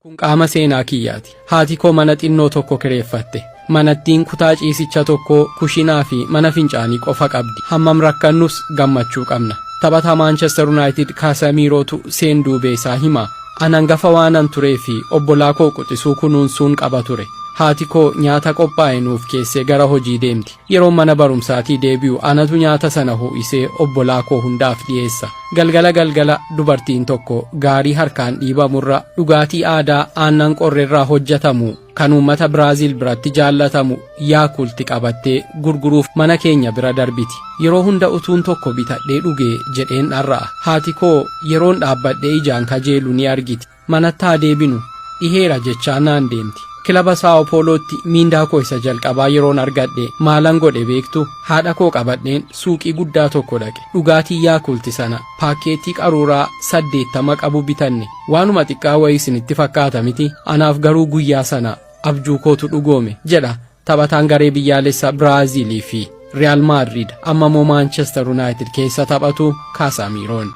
Kun qaama seenaa kiyyaati. Haati koo mana xinnoo tokko kireeffatte. Manattiin kutaa ciisicha tokkoo, kushinaa fi mana fincaanii qofa qabdi. Hammam rakkannus gammachuu qabna. Taphataa Maanchestar Yuunaayitid Kaasamiirootu seenduubee isaa hima. An hangafa waanan turee fi obbolaa koo quxisuu kunuunsuun qaba ture. Haati koo nyaata qophaa'e nuuf keessee gara hojii deemti. Yeroo mana barumsaatii deebi'u anatu nyaata sana ho'isee obbolaa koo hundaaf dhiyeessa. Galgala galgala dubartiin tokko gaarii harkaan dhiibamurra dhugaatii aadaa aannan qorreerraa hojjetamu kan uummata Biraaziil biratti jaallatamu Yaakulti qabattee gurguruuf mana keenya bira darbiti. Yeroo hunda utuun tokko bitadhee dhugee jedheen dharra'a. Haati koo yeroon dhaabbadhee ijaan kajeelu ni argiti. Manatti haa deebinu dhiheera jechaa naan deemti. Kilaba Saa'o Poolootti miindaa koo isa jalqabaa yeroon argadhe maalan godhe beektu? Haadha koo qabadheen suuqii guddaa tokko dhaqe. Dhugaatii Yaakulti sana paakkeettii qaruuraa 80 qabu bitanne. Waanuma xiqqaa wayii isinitti fakkaata miti? Anaaf garuu guyyaa sana abjuu kootu dhugoome jedha taphataan garee biyyaalessaa Biraaziilii fi Riyaal Maadriid amma immoo Maanchestar Yuunaayitid keessa taphatu Kaasamiiroon.